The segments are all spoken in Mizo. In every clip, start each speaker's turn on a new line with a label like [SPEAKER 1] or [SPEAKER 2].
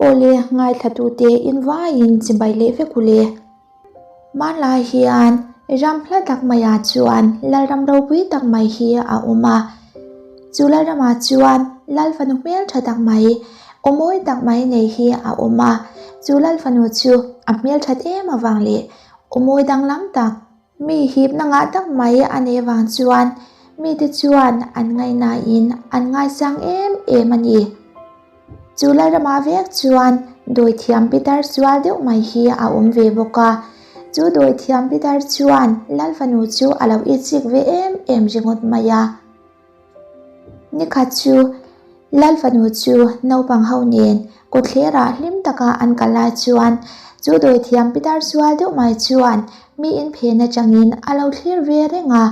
[SPEAKER 1] Awle, ngaithlatute invaiin chibai leh vek u le. Hmanlai hian ram hla tak maiah chuan Lalram ropui tak mai hi a awm a. Chu Lalramah chuan Lal fanu hmeltha tak mai, aw mawi tak mai nei hi a awm a. Chu Lal fanu chu a hmelthat em avang leh aw mawi danglam tak, mi hipna ngah tak mai a neih avang chuan mite chuan an ngaihnain an ngaisang em em a ni. Chu Lalramah vek chuan dawithiam pitar sual deuh mai hi a awm ve bawk a. Chu dawithiam pitar chuan Lal fanu chu a lo itsik ve em em ringawt mai a. Nikhat chu Lal fanu chu naupang ho nen kawtthlerah hlim taka an kal lai chuan chu dawithiam pitar sual deuh mai chuan mi inphen atangin a lo thlir ve reng a.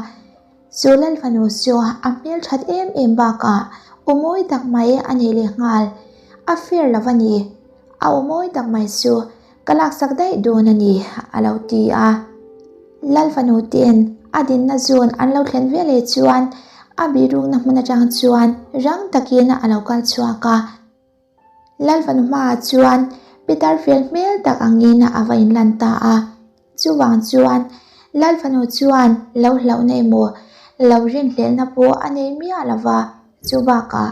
[SPEAKER 1] Chu Lal fanu chu a hmel that em em bakah aw mawi tak mai a nei leh nghal. A fair lo a ni. A aw mawi tak mai chu ka laksak daih dawn a ni, a lo ti a. Lal fanu ten a dinna zawn an lo thlen ve leh chuan a bihrukna hmun atang chuan rang takin a lo kal chhuak a. Lal fanu hmaah chuan Peter fel hmel tak angin a va inlan ta a. Chuvang chuan Lal fanu chuan lo hlauhna emaw lo rinhlelhna pawh a nei miah lo va. Chu bakah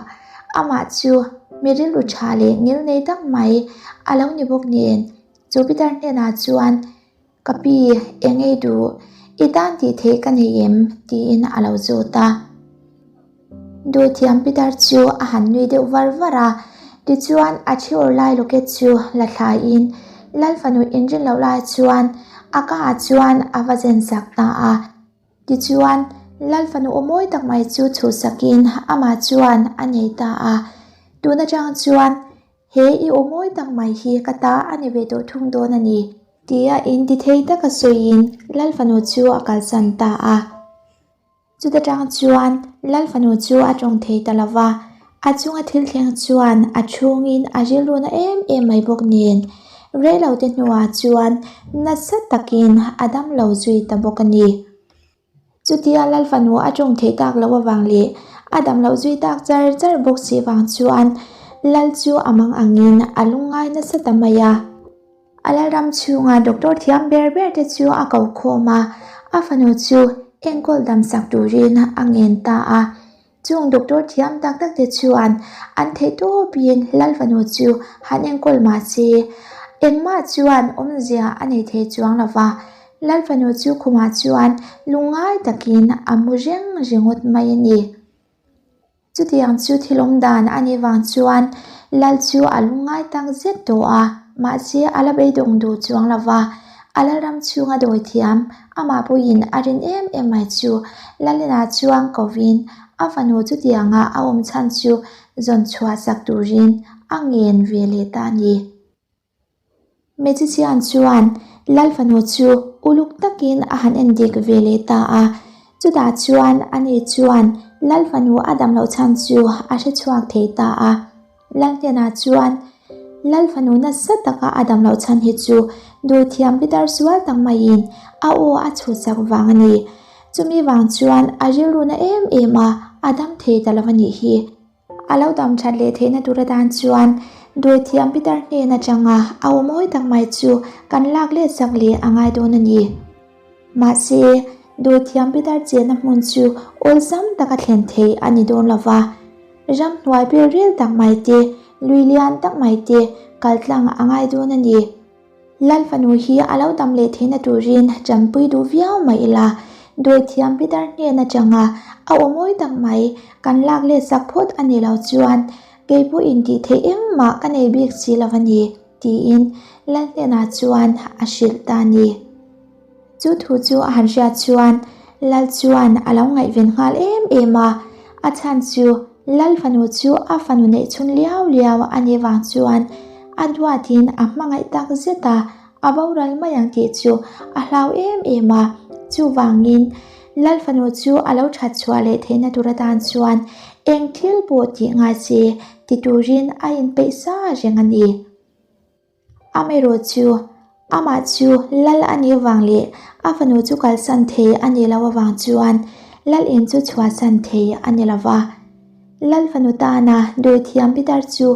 [SPEAKER 1] amah chu mi rilru tha leh ngilnei tak mai a lo ni bawk nen chu Peter hnenah chuan Ka pi, eng ei duh? I tan tih theih ka nei em? tiin a lo zawt a. Dawithiam Peter chu a han nui deuh var var a, tichuan a thi awr lai locket chu la thlaiin Lal fanu inrin loh lai chuan a ka ah chuan a va zen sak ta a. Tichuan Lal fanu aw mawi tak mai chu chhuhsakin amah chuan a nei ta a. Tun atang chuan He i aw mawi tak mai hi ka ta a ni ve tawh thung dawn a ni. Tia intithei taka sawiin Lal fanu chu a kalsan ta a. Chuta tang chuan Lal fanu chu a tawng thei ta lo va, a chunga thil thleng chuan a chhungin a rilru na em em mai bawk nen reilote hnuah chuan nasa takin a damlo zui ta bawk a ni. Chutia Lal fanu a tawng theih tak loh avang leh a dam loh zui tak char char bawk si vang chuan Lal chu a mang angin a lungngai nasa ta mai a. A Lalram chhunga doctor thiam ber ber te chu a ko khawm a, a fanu chu enkawl damsak turin a ngen ta a. Chung doctor thiam tak tak te chuan an theih tawpin Lal fanu chu han enkawl mah se, engmah chuan awmzia a nei thei chuang lo va. Lal fanu chu khumah chuan lungngai takin a mu reng ringawt mai a ni. Chutiang chu thil awm dan a nih vang chuan Lal chu a lungngai tak zet tawh a, mahse a la beidawng duh chuang lo va. A Lalram chhunga dawi thiam, amah pawhin a rin em em mai chu Lalina chuang kovin a fanu chutianga a awm chhan chu zawn chhuah sak turin a ngen ve leh ta a ni. Magician chuan Lal fanu chu uluk takin a han en dik ve leh ta a, chutah chuan ani chuan Lal fanu a dam loh chhan chu a hre chhuak thei ta a. Lal hnenah chuan Lal fanu nasa taka a dam loh chhan hi chu dawithiam pitar sual tak maiin a aw a chhuhsak vang a ni. Chumi vang chuan a rilru na em em a, a dam thei ta lo a nih hi. A lo dam that leh theihna tur atan chuan dawithiam pitar hnen atanga a aw mawi tak mai chu kan lak let sak leh a ngai dawn a ni. Mahse, dawithiam pitar chenna hmun chu awlsam taka thlen theih a ni dawn lo va. Ram hnuai pil ril tak mai te, lui lian tak mai te kal tlang a ngai dawn a ni. Lal fanu hi a lo dam leh theihna turin tanpui duh viau mai ila, dawithiam pitar hnen atanga a aw mawi tak mai kan lak let sak phawt a nih loh chuan kei pawhin tih theih engmah ka nei bik si lo a ni, tiin Lal hnenah chuan a hrilh ta a ni. Chu thu chu a han hriat chuan Lal chuan a lo ngaihven nghal em em a, a chhan chu Lal fanu chu a fanu neih chhun liau liau a nih vang chuan a duatin a hmangaih tak zet a, a boral mai ang tih chu a hlau em em a. Chuvangin Lal fanu chu a lo that chhuah leh theihna tur atan chuan eng thil pawh tih ngai se ti turin a inpeih sa reng a ni. Amaherawh chu, amah chu lal a nih avang leh a fanu chu kalsan thei a nih loh avang chuan lal in chu chhuahsan thei a ni lo va. Lal fanu tana dawithiam pitar chu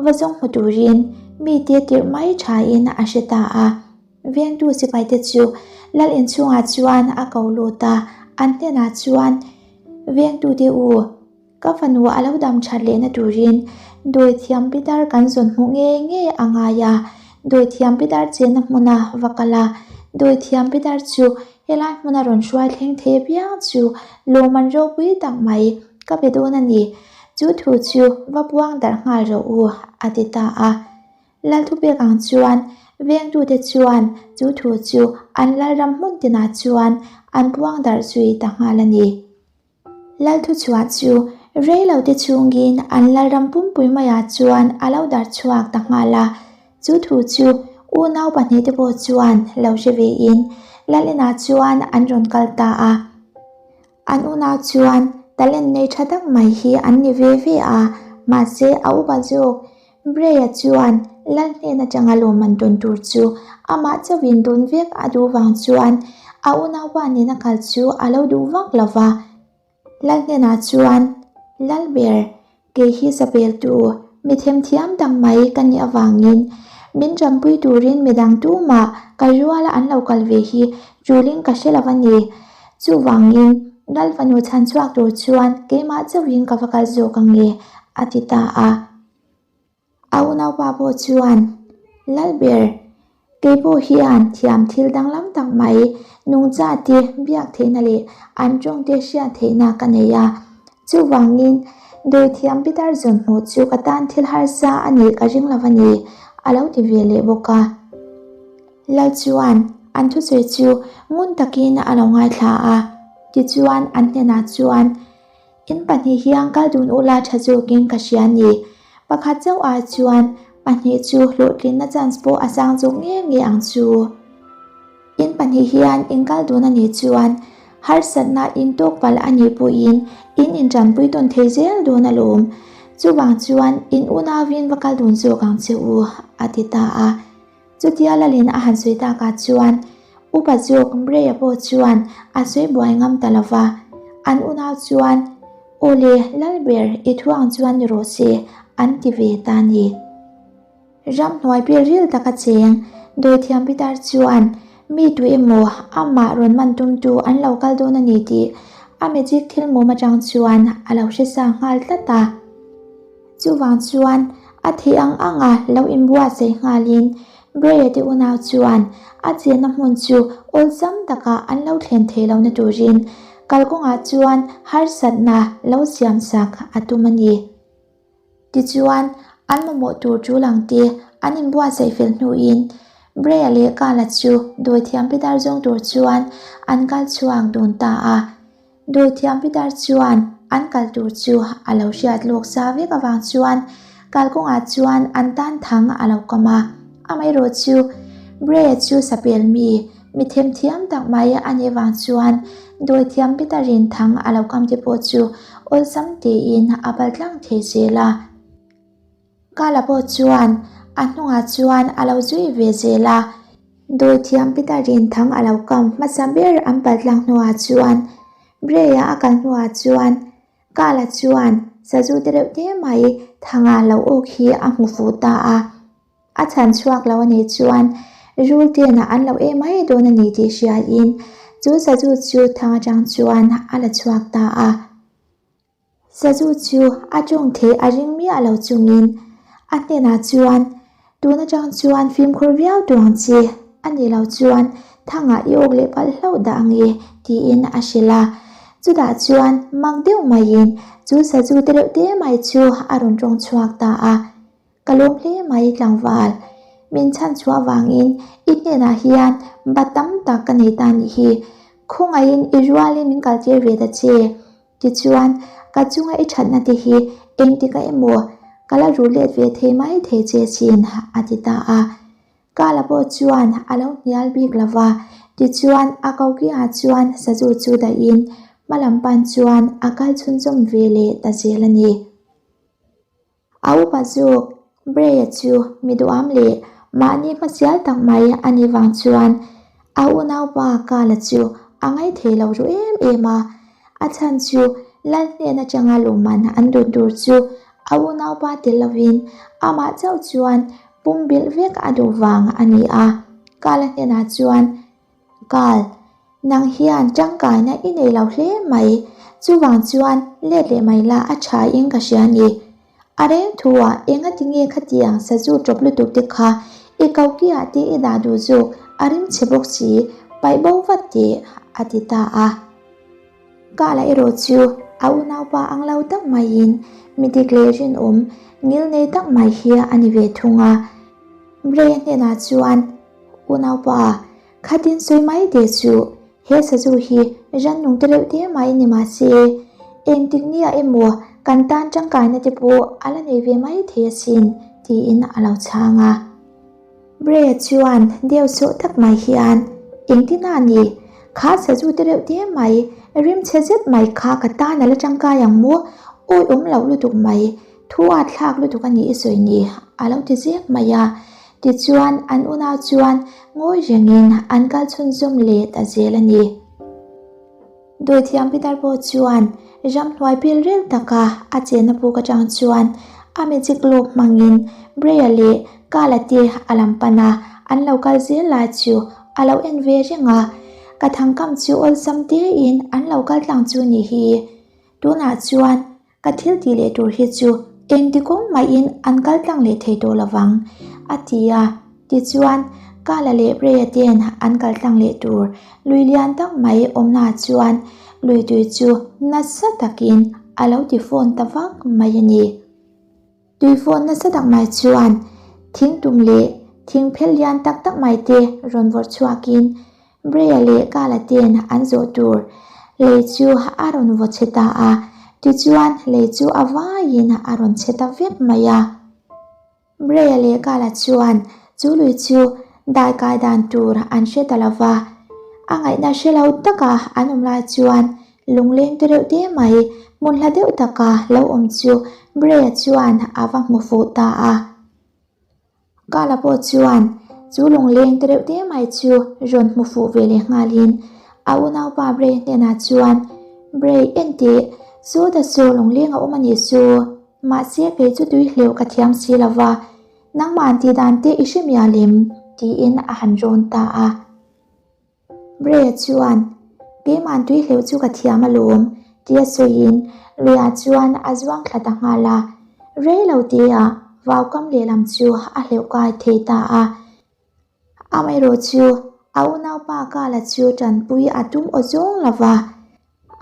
[SPEAKER 1] va zawng hmu turin mite tirh mai thain a hre ta a. Vengtu sipaite chu lal inchhungah chuan a ko lut a, an hnenah chuan, Vengtute u, ka fanu a lo dam that lehna turin dawithiam pitar kan zawn hmuh ngei ngei a ngai a, dawithiam pitar chenna hmuna va kal a, dawithiam pitar chu helai hmuna rawn hruai thleng thei apiang chu lawmman ropui tak mai ka pe dawn a ni, chu thu chu va puang darh nghal rawh u, a ti ta a. Lalthupek ang chuan vengtute chuan chu thu chu an lalram hmun tinah chuan an puang darh zui ta nghal a ni. Lalthuchhuah chu reilote chhungin an lalram pumpui maiah chuan a lo darh chhuak ta nghal a. Chu thu chu unau pahnihte pawh chuan lo hre vein lal inah chuan an rawn kal ta a. An unau chuan talent nei tha tak mai hi an ni ve ve a, mahse a upa zawk Bray-a chuan lal hnen atanga lawmman tawn tur chu amah chauhin dawn vek a duh vang chuan a unaupa nena kal chu a lo duh vak lo va. Lal hnenah chuan, Lalber, Kei hi sapeltu, mi themthiam tak mai ka nih avangin min ṭampui turin midang tumah ka ruala an lo kal ve hi ṭulin ka hre lo a ni. Chuvangin Lal fanu chhan chhuak tur chuan keimah chauhin ka va kal zawk ang e, a ti ta a. A unaupa pawh chuan, Lalber, kei pawh hian thiam thil danglam tak mai, nungcha te biak theihna leh an tawngte hriat theihna ka nei a. Chuvangin, dawithiam pitar zawn hmuh chu ka tan thil harsa a nih ka ring lo a ni, a lo ti ve leh bawk a. Lal chuan an thusawi chu ngun takin a lo ngaithla a, tichuan an hnenah chuan, In pahnih hian kal dun ula tha zawkin ka hria ni. Pakhat chauh ah chuan pahnih chu hlawhtlinna chance pawh a sang zawk nge nge ang chu. In pahnih hian in kal dun a nih chuan harsatna in tawk palh a nih pawhin in intanpui tawn thei zel dawn alawm. Chuvang chuan in unauin va kal dun zawk ang che u, a ti ta a. Chutia Lalin a han sawi takah chuan Upa zawk Bray-a pawh chuan a sawi buai ngam ta lo va, an unau chuan, Aw le, Lalber, i thu ang chuan ni rawh se, an ti ve ta a ni. Ramhnuai pilril taka cheng Dawithiam Pitar chuan mi tu emaw amah rawn man tumtu an lo kal dawn a ni tih a magic thil mum atang chuan a lo hre sa nghal tlat a. Chuvang chuan a theih ang anga lo inbuatsaih nghalin Bray-a te unau chuan a chenna hmun chu awlsam taka an lo thlen theih lohna turin kalkawngah chuan harsatna lo siamsak a tum a ni. Tichuan, an mamawh tur tul ang te an inbuatsaih fel hnuin Bray-a leh Kala chu dawithiam pitar zawng tur chuan an kal chhuak dun ta a. Dawithiam pitar chuan an kal tur chu a lo hriat lawk sa vek avang chuan kalkawngah chuan an tan thang a lo kam a. Amaherawh chu Bray-a chu sapel mi, mi themthiam tak mai a nih avang chuan dawithiam pitarin thang a lo kam te pawh chu awlsam tein a pal tlang thei zel a. Kala pawh chuan a hnungah chuan a lo zui ve zel a, dawithiam Peter-in thang a lo kam hmasa ber an pal tlang hnuah chuan Bray-a a kal hnuah chuan Kala chuan sazu te reuh te mai thanga lo awk hi a hmu fuh ta a, a chhan chhuak lo a nih chuan rul tena an lo em mai dawn a ni tih hriain chu sazu chu thang atang chuan a la chhuak ta a. Sazu chu a tawng theih a ring miah lo chungin a hnenah chuan, Tun atang chuan fimkhur viau tawh ang che, a nih loh chuan thangah i awk leh palh hlauh dah ang e, tiin a hrilh a. Chutah chuan mak deuh maiin chu sazu te reuh te mai chu a rawn tawng chhuak ta a. Ka lawm hle mai tlangval, min chhan chhuah vangin i hnenah hian ba tam tak ka nei ta nih hi, khawngaihin i rualin min kaltir ve ta che. Tichuan, ka chunga i thatna te hi engtika emaw ka la ru let ve thei mai thei che chin, a ti ta a. Kala pawh chuan a lo hnial bik lo va, tichuan a kokiah chuan sazu chu dahin hmalam pan chuan a kal chhunzawm ve leh ta zel a ni. A upa zawk, Bray-a chu mi duham leh mahni hmasial tak mai a nih vang chuan a unaupa Kala chu a ngaithei lo ru em em a. A chhan chu Lal hnen atanga lawmman an dun tur chu a unaupa tel lovin amah chauh chuan. pumbilh vek a duh vang a ni a. Kala hnenah chuan, Kal, nang hian tangkaina i nei lo hle mai, chuvang chuan let leh mai la a tha in ka hria ni. A reng thu ah enga tinge khatiang sazu tawp lutuk te kha i koki ah te i dah duh zawk a rim chhe bawk si, paih bo vat teh a ti ta a. Kala erawh chu a unaupa ang lo tak maiin mi dik leh rinawm ngil nei tak mai hi a ni ve thung a. Bray-a hnenah chuan, Unaupa, khatin sawi mai teh chu he sazu hi rannung te reuh te mai ni mah se, engtik nia emaw kan tan tangkaina te pawh a la nei ve mai thei asin, tiin a lo chhang a. Bray-a chuan deuh sawh tak mai hian, Engtin a ni? Kha sazu te reuh te mai, rim chhe zet mai kha ka tan a la tangkai ang maw? Awi awm loh lutuk mai, Thu a thlak lutuk a nih i sawi ni, a lo ti zek mai a. Tichuan, an unau chuan ngawi rengin an kal chhunzawm leh ta zel a ni. Dawithiam Peter pawh chuan ramhnuai pil rel taka a chenna puk atang chuan a magic globe hmangin Bray-a leh Kala te a lam pan a, an lo kal zel lai chu a lo en ve reng a. Ka thangkam chu awlsam tein an lo kal tlang chu ni hi. Tunah chuan Ka thil tih leh tur hi chu engti kawng mahin an kal tlang leh thei tawh lovang, a ti a. Tichuan, Kala leh Preya ten an kal tlang leh tur lui lian tak mai awmnaah chuan lui tui chu nasa takin a lo ti fawn ta vak mai a ni. Tui fawn nasa tak mai chuan thing tum leh thing phel lian tak tak mai te rawn vawrh chhuakin Brea leh Kala ten an zawh tur lei chu a rawn vaw chhe ta a, tichuan lei chu a vaiin a rawn chhe ta vek mai a. Brea leh Kala chuan chu lui chu daikai dan tur an hre ta lo va, a ngaihna hre lo taka an awm lai chuan lungleng te reuh te mai hmun hla deuh taka lo awm chu Brea chuan a va hmu fuh ta a. Kala pawh chuan chu lungleng te reuh te mai chu rawn hmu fuh ve leh nghalin a unaupa Bray hnenah chuan, Bray, enteh, sawta saw lungleng a awm a nih chu, mahse kei chu tui hleuh ka thiam si lo va, nangmah an tih dan te i hre mial em? tiin a han rawn ta a. Bray-a chuan, Keimah tui hleuh chu ka thiam alawm, tia sawiin luiah chuan a zuang thla ta nghal a. Rei lo teah vaukam lehlam chu a hleuh kai thei ta a. Amaherawh chu a unaupa Kala chu tanpui a tum aw zawng lo va,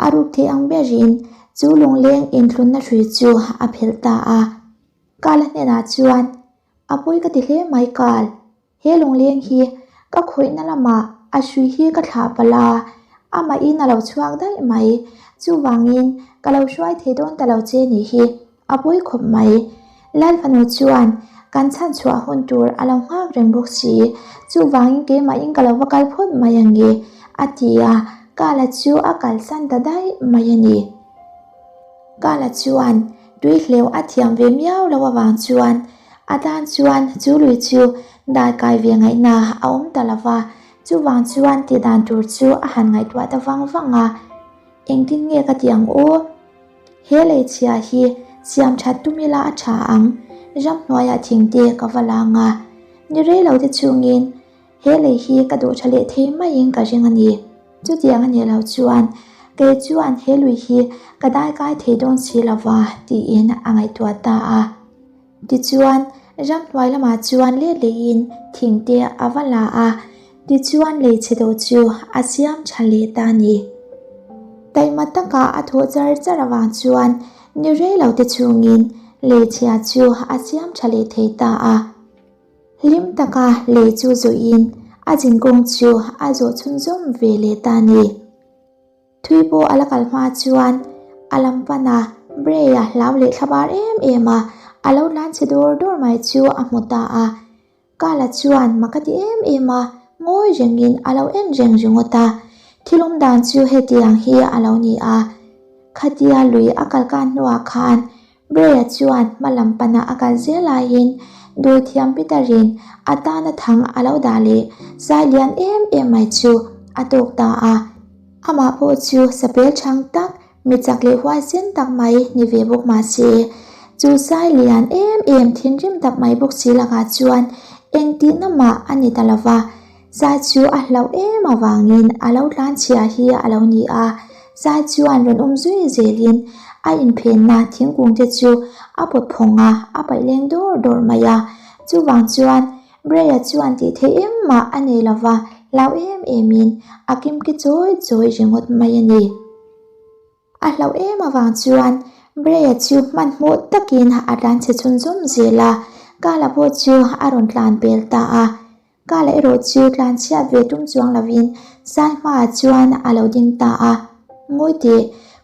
[SPEAKER 1] a ruk theih ang berin chu lungleng inthlunna hrui chu a phelh ta a. Kala hnenah chuan, A pawi ka ti hle mai Kal. He lungleng hi ka khawihna lamah a hrui hi ka thlah palh a, amahin a lo chhuak daih mai. Chuvangin ka lo hruai thei dawn ta lo che nih hi a pawi khawp mai. Lalfanu chuan kan chhan chhuah hun tur a lo nghak reng bawk si, chuvangin keimahin ka lo va kal phawt mai ang e, a ti a, Kala chu a kalsan ta daih mai a ni. Kala chuan tui hleuh a thiam ve miau lo avang chuan a tan chuan chu lui chu dai kai ve ngaihna a awm ta lo va, chuvang chuan tih dan tur chu a han ngaihtuah ta vang vang a, Engtin nge ka ti ang aw? He lei chhia hi siam that tum ila a tha ang, ramhnuaiah thingte ka va lang a, ni rei lo te chungin He lei hi ka duh tha leh thei maiin ka ring a ni. Chutiang a nih loh chuan kei chuan he lui hi ka daikai thei dawn si lo va tiin a ngaihtuah ta a. Tichuan, ramhnuai lamah chuan let lehin thing te a va la a, tichuan lei chhe deuh chu a siam tha leh ta a ni. Taima taka a thawh char char avang chuan ni rei lo te chhungin lei chhia chu a siam tha leh thei ta a. Hlim taka lei chu zawhin a zinkawng chu a zawh chhunzawm ve leh ta a ni. Thui pawh a la kal hma chuan a lam pana Bray-a hlau leh thlabar em em a, a lo tlan chhe dawr dawr mai chu a hmu ta a. Kala chuan mak a ti em em a, ngawi rengin a lo en reng ringawt a. Thil awm dan chu hetiang hi a lo ni a. Khatia lui a kal kan hnuah khan Bray-a chuan hma lam pana a kal zel laiin dawithiam Peter-in a tana thang a lo dah leh zai lian em em mai chu a tawk ta a. Amah pawh chu sapel chhang tak, mi chak leh huaisen tak mai ni ve bawk mah se, Chu sai lian em em thinrim tak mai bawk si lakah chuan engtihna mah a ni ta lova, Sai chu a hlauh em avangin a lo tlanchhia hi a lo ni a, Sai chuan rawn awm zui zelin a inphenna thingkung te chu a pawt phawng a, a paih leng dawr dawr mai a. Chuvang chuan Bray-a chuan tih theih engmah a nei lova, hlau em emin a kimki chawi chawi ringawt mai a ni. A hlauh em avang chuan Bray-a chu hmanhmawh takin a tlanchhe chhunzawm zel a, Kala pawh chu a rawn tlan pel ta a. Kala erawh chu tlanchhiat ve tum chuang lovin Sai hmaah chuan a lo ding ta a, Ngawi teh,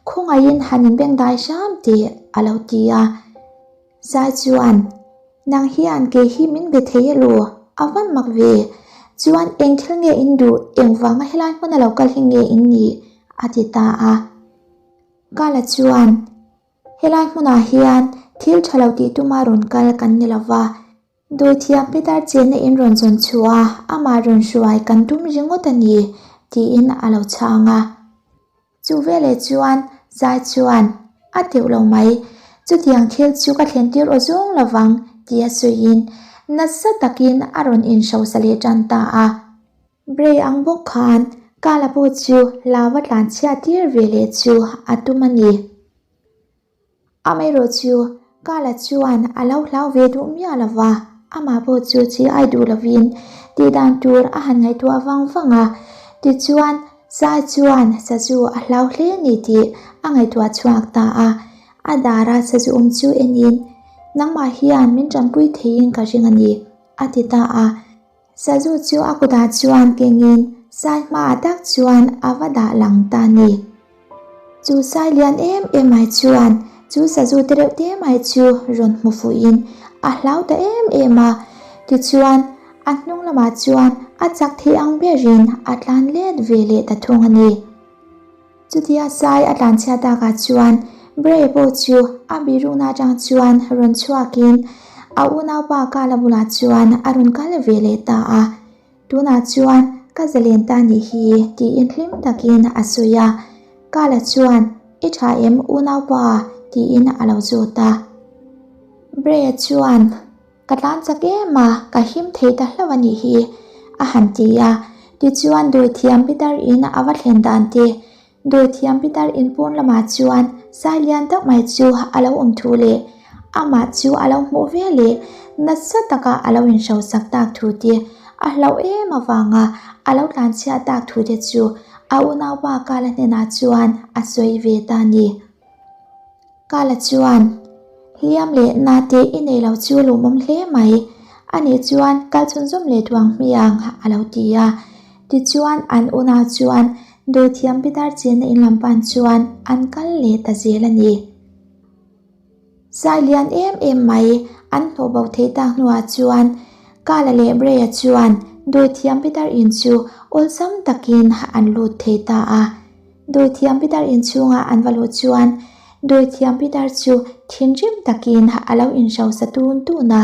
[SPEAKER 1] khawngaihin han inbengdai hram teh a lo ti a. Sai chuan, Nang hian kei hi min be thei elaw? A van mak ve. Chuan eng thil nge in duh, engvanga helai hmuna lo kal hi nge in nih? a ti ta a. Kala chuan, Helai hmunah hian thil tha lo tih tuma rawn kal kan ni lova, Dawithiam Peter chenna in rawn zawn chhuah a, amah rawn hruai kan tum ringawt a ni, tiin a lo chhang a. Chu veleh chuan Zai chuan, A teuh lo mai, chutiang thil chu ka thlen tir aw zawng lovang, tia sawiin nasa takin a rawn inhrosa leh tan ta a. Bray ang bawk khan Kala pawh chu lava tlanchhiat tir veleh chu a tum a ni. Amaherawh chu Kala chuan a lo hlau ve duh miah lo va, amah pawh chu chi ai duh lovin tih dan tur a han ngaihtuah vang vang a. Tichuan, Sai chuan sazu a hlau hle ni tih a ngaihtuah chhuak ta a. A dara sazu awm chu enin, Nangmah hian min tanpui theiin ka ring a ni, a ti ta a. Sazu chu a kutah chuan kengin sai hmaah tak chuan a va dah lang ta ni. Chu sai lian em em mai chuan chu sazu te reuh te mai chu rawn hmu fuhin a hlau ta em em a, tichuan a hnung lamah chuan a chak thei ang berin a tlan let ve leh ta thung a ni. Chutia sai a tlanchhia takah chuan Bray pawh chu a birukna atang chuan rawn chhuakin a unaupa Kala bulah chuan a rawn kal ve leh ta a. Tunah chuan ka zalen ta nih hi tiin hlim takin a sawi a. Kala chuan, I tha em unaupa? tiin a lo zawt a. Bray-a chuan, Ka tlan chak em a, ka him thei ta hlauh a nih hi, a han ti a. Tichuan dawithiam pitar in a va thlen dan te, dawithiam pitar in pawn lamah chuan sai lian tak mai chu a lo awm thu leh amah chu a lo hmuh ve leh nasa taka a lo inhrosak tak thu te, a hlauh em avanga a lo tlanchhiat tak thu te chu a unaupa Kala hnenah chuan a sawi ve ta a ni. Kala chuan, Hliam leh nate i nei lo chu lawmawm hle mai, ani chuan kal chhunzawm leh duang hmiang a lo ti a. Tichuan an unau chuan dawithiam pitar chenna in lam pan chuan an kal leh ta zel a ni. Zai lian em em mai an hnawh bo theih tak hnuah chuan Kala leh Bray-a chuan dawithiam pitar in chu awlsam takin an lut thei ta a. Dawithiam Peter inchhunga an va luh chuan Dawithiam Peter chu thinrim takin a lo inhrosa tun tun a,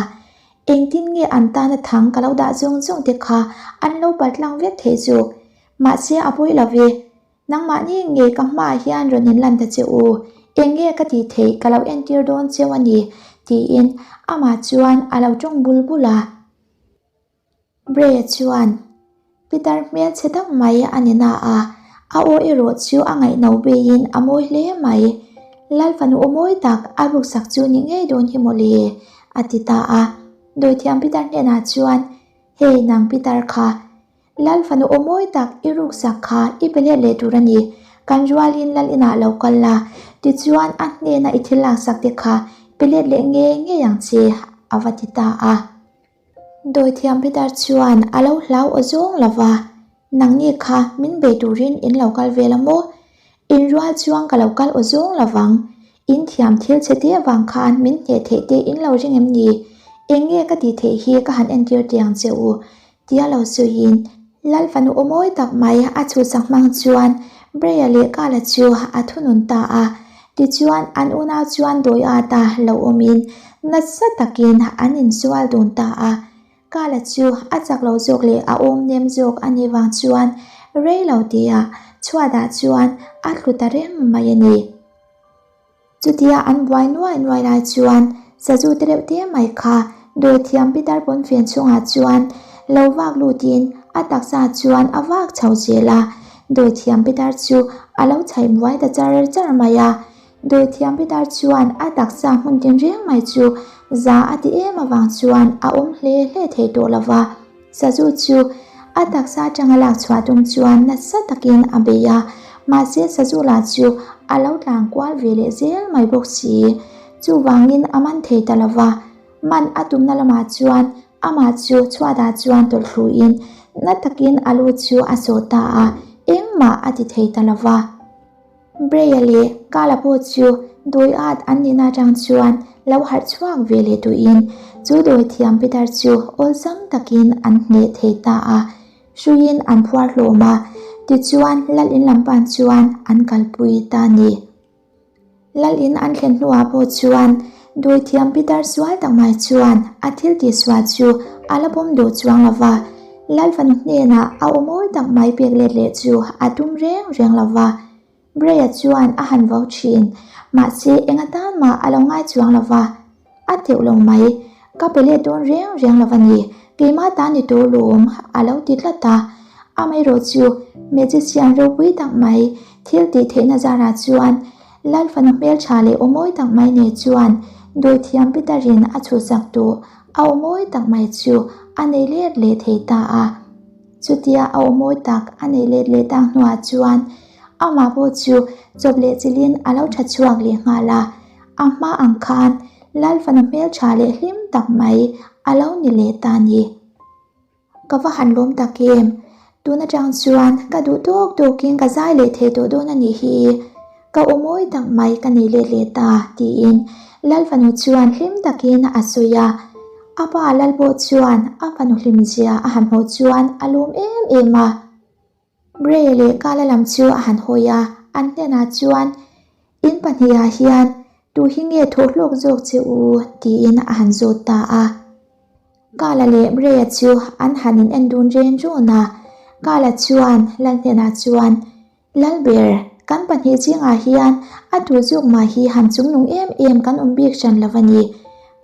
[SPEAKER 1] Engtin nge an tana thang ka lo dah zawng zawng te kha an lo paltlang vek theih zuk? Mahse a pawi lo ve, nangmahni nge ka hmaah hian rawn inlan ta che u, eng nge ka tih theih ka lo entir dawn cheu a ni, tiin amah chuan a lo tawng bul bul a. Bray-a chuan, Peter hmel chhe tak mai a ni na a, a aw erawh chu a ngaihno beiin a mawi hle mai. Lal fanu aw mawi tak a ruksak chu ni ngei dawn hi mawle, a ti ta a. Dawithiam Peter hnenah chuan, Hei nang Peter kha, Lal fanu aw mawi tak i ruksak kha i pe let leh tur a ni. Kan rualin Lal inah lo kal la, tichuan a hnena i thil laksak te kha pe let leh ngei ngei ang che, a va ti ta a. Dawithiam Peter chuan a lo hlau aw zawng lo va, Nangni kha min bei turin in lo kal vel a maw? In rual chuang ka lo kal aw zawng lo vang. In thiam thil chhe te avang khan min hneh theih te in lo ring em ni? Eng nge ka tih theih hi ka han entir teh ang che u, tia lo sawiin Lal fanu aw mawi tak mai a chhuhsak hmang chuan Bray-a leh Kala chu a thunun ta a. Tichuan an unau chuan dawi ata lo awmin nasa takin an insual dun ta a. Kala chu a chak lo zawk leh a awm nem zawk a nih vang chuan rei lo tia chhuatah chuan a tlu ta reng mai a ni. Chutia an buai nuai nuai lai chuan sazu te reuh te mai kha dawithiam pitar pawnfen chhungah chuan lo vak lutin a taksa chuan a vak chho zel a, dawithiam pitar chu a lo chhaih buai ta char char mai a. Dawithiam pitar chuan a taksa hmun tinreng mai chu za a ti em avang chuan a awm hle hle thei tawh lo va. Sazu chu a taksa atanga lak chhuah tum chuan nasa takin a bei a, mahse sazu lah chu a lo tlan kual ve leh zel mai bawk si. Chuvangin a man thei ta lo va, man a tumna lamah chuan amah chu chhuatah chuan tawlh thluin na takin a lu chu a sawh ta a, engmah a ti thei ta lo va. Breya leh Kala pawh chu dawi at an nihna atang chuan lo harh chhuak ve leh duhin chu dawi thiam pitar chu awlsam takin an hneh thei ta a, hruiin an phuar hlawm a, tichuan lal in lam pan chuan an kalpui ta a ni. Lal in an thlen hnuah pawh chuan dawi thiam pitar sual tak mai chuan a thil tihsual chu a la pawm duh chuang lo va, Lal fanu hnenah a aw mawi tak mai pek let leh chu a tum reng reng lo va. Bray-a chuan a han vo thin, mahse eng atan mah a lo ngai chuang lo va. A teuh lo mai, ka pe let dawn reng reng lo va ni, keimah ta ni tawh lawm a lo ti tlat a. Amaherawh chu magician ropui tak mai thil tih theihna zarah chuan Lal fanu hmeltha leh aw mawi tak mai nei chuan dawithiam Peter-in a chhuhsak tawh a aw mawi tak mai chu a nei let leh thei ta a. Chutia a aw mawi tak a nei let leh tak hnuah chuan amah pawh chu chawp leh chilhin a lo tha chhuak leh nghal a. A hma ang khan Lal fanu hmeltha leh hlim tak mai a lo ni leh ta a ni. Ka va han lawm tak em? Tun atang chuan ka duh tawk tawkin ka zai leh thei tawh dawn a nih hi. Ka aw mawi tak mai ka nei let leh ta, tiin Lal fanu chuan hlim takin a sawi a. A pa Lal pawh chuan a fanu hlimzia a han hmuh chuan a lawm em em a. Bray leh Kala lam chu a han hawi a, an hnenah chuan, In pahnihah hian tu hi nge thawh hlawk zawk che u? tiin a han zawt ta a. Kala leh Bray-a chu an han in en dun ren run a, Kala chuan Lal hnenah chuan, Lalber, kan pahnih zingah hian a tu zawk mah hi han chungnung em em kan awm bik hran lo a ni.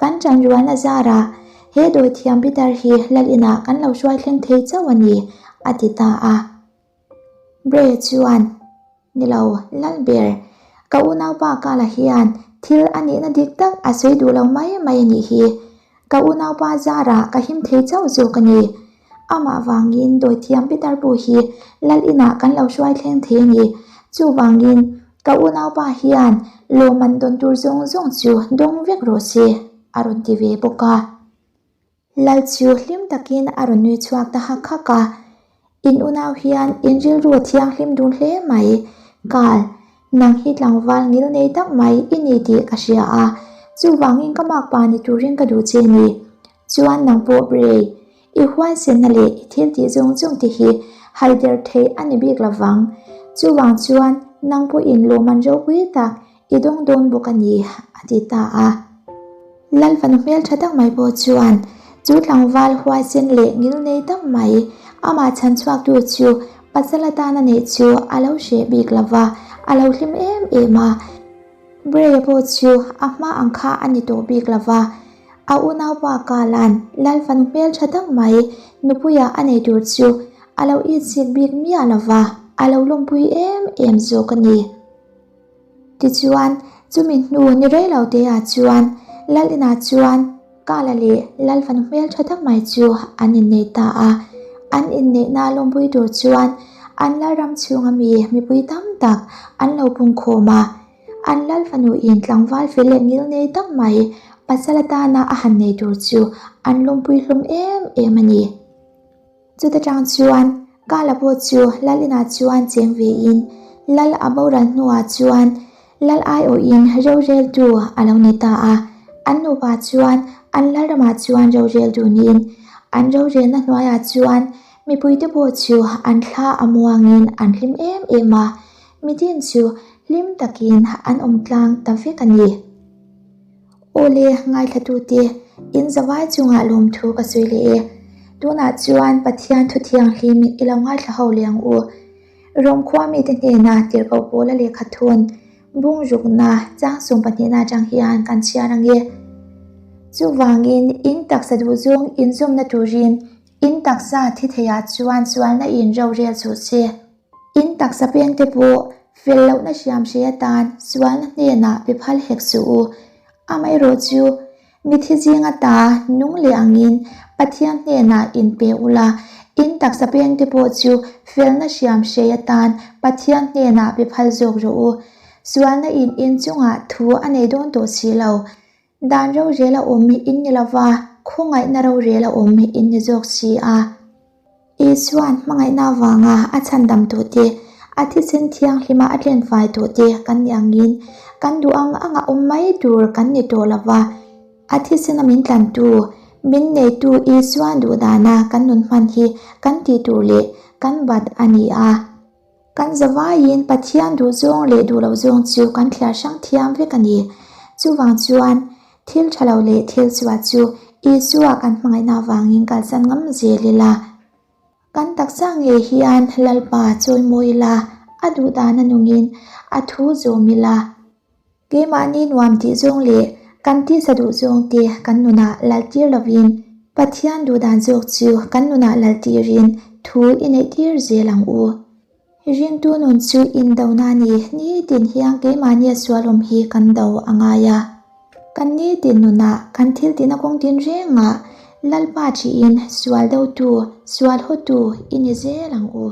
[SPEAKER 1] Kan ṭanrualna zarah he dawithiam pitar hi lal inah kan lo hruai thleng thei chauh a ni, a ti ta a. Bray chuan, Ni lo, Lalber, ka unaupa Kala hian thil a nihna dik tak a sawi duh lo mai mai a nih hi. Ka unaupa zarah ka him thei chauh zawk a ni. Amah vangin dawithiam pitar pawh hi lal inah kan lo hruai thleng thei a ni. Chuvangin ka unaupa hian lawmman dawn tur zawng zawng chu dawng vek rawh se, a rawn ti ve bawk a. Lal chu hlim takin a rawn nui chhuak ta hak hak a. In unau hian in rilru a thianghlim dun hle mai. Kal, nang hi tlangval ngil nei tak mai i ni tih ka hria a, chuvangin ka makpa ni turin ka duh che ni. Chuan nang pawh Bray, i huaisenna leh i thil tih zawng zawng te hi hai der theih a ni bik lovang. Chuvang chuan nang pawhin lawmman ropui tak i dawng dawn bawk a ni, a ti ta a. Lal fanu hmel tha tak mai pawh chuan chu tlangval huaisen leh ngil nei tak mai amah chhan chhuaktu chu pasal atana neih chu a lo hreh bik lo va, a lo hlim em em a. Bray-a pawh chu a hma ang kha a ni tawh bik lo va, a unaupa Kalan Lal fanu hmel tha tak mai nupuia a nei tur chu a lo itsit bik miah lo va, a lo lawmpui em em zawk a ni. Tichuan, chumi hnu ni rei lo te ah chuan Lal inah chuan Kala leh Lal fanu hmel tha tak mai chu an innei ta a. An inneihna lawmpui tur chuan an Lal ram chhunga mi mipui tam tak an lo pungkhawm a. An Lal fanu in tlangval fel leh ngil nei tak mai pasal atana a han nei tur chu an lawmpui hlawm em em a ni. Chuta tang chuan Kala pawh chu Lal inah chuan cheng vein Lal a boral hnuah chuan Lal aiawhin roreltu a lo ni ta a. An nupa chuan an Lal ramah chuan rorel dunin an rorelna hnuaiah chuan mipuite pawh chu an thla a muangin an hlim em em a, mitin chu hlim takin an awm tlang ta vek a ni. Awle, ngaithlatute, in zavai chungah lawmthu ka sawi leh e. Tunah chuan Pathian thu thianghlim i lo ngaithla ho leh ang u. Rom khua mite hnena tirhkoh pawla lehkha thun. Bung rukna chang sawmpahnihna atang hian kan chhiar ang e. Chuvangin in taksa duhzawng inzawmna turin in taksa thi theiah chuan sualna in rorel suh se. In taksa pengte pawh fel lohna hriam hrei atan sualna hnenah pe phal hek suh u. Amaherawh chu Mithi zing ata nung leh angin Pathian hnenah inpe ula, in taksa pengte pawh chu felna hriam hrei atan Pathian hnenah pe phal zawk rawh u. Sualna in in chungah thu a nei dawn tawh si lo. Dan rorel a awm in ni lova, khawngaihna rorel a awm in ni zawk si a. Isua'n hmangaihna avanga a chhandam tawhte, a thisen thianghlima a tlenfai tawhte kan nih angin kan duh ang anga awm mai tur kan ni tawh lo va. A thisena min tlantu, min neitu Isua'n duh dana kan nun hman hi kan tih tur leh kan bat a ni a. Kan zavaiin Pathian duh zawng leh duh loh zawng chu kan thliar hrang thiam vek a ni. Chuvang chuan, thil tha lo leh thil chhuah chu Isua kan hmangaihna avangin kalsan ngam zel ila. Kan taksa ngei hian Lalpa chawimawi ila, a duh dan a nungin a thu zawm ila. Keimahni nuam tih zawng leh kan tisa duh zawng te kan nunah laltir lovin Pathian duh dan zawk chu kan nunah laltirin thu i neihtir zel ang u. Ringtu nun chu indona ni nitin hian keimahnia sual awm hi kan do a ngai a. Kan nitin nunah kan thil tihna kawng tin rengah Lalpa thiin sual dotu, sual hawtu i ni zel ang u.